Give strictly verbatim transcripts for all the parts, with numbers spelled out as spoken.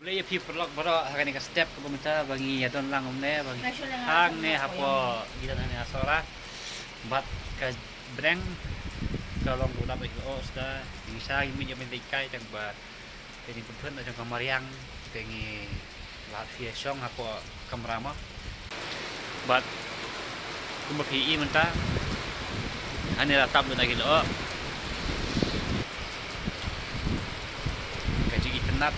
Khublei ïa phi paralok baroh ha kane ka step kaba mynta ba ngi ïa don lang kumne ba ngi hangne hapoh ngi don hangne ha Sohra. Bad ka bneng ka long kaba dap ïa ka oh sda ngi sha ngi mih ïa mynta kai tang ba te ngi pynphut na jong ka mariang te ngi la phi shong hapoh kamra mo. Bad kumba phi i mynta hangne la tap lut na ki lyoh. Ka jingitynnat.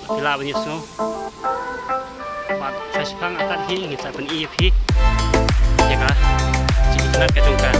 Phi lah ban ïohsngew. Bad sha shipang artat hi ngin sa pyni ïa phi ïa ka jingitynnat ka jong ka.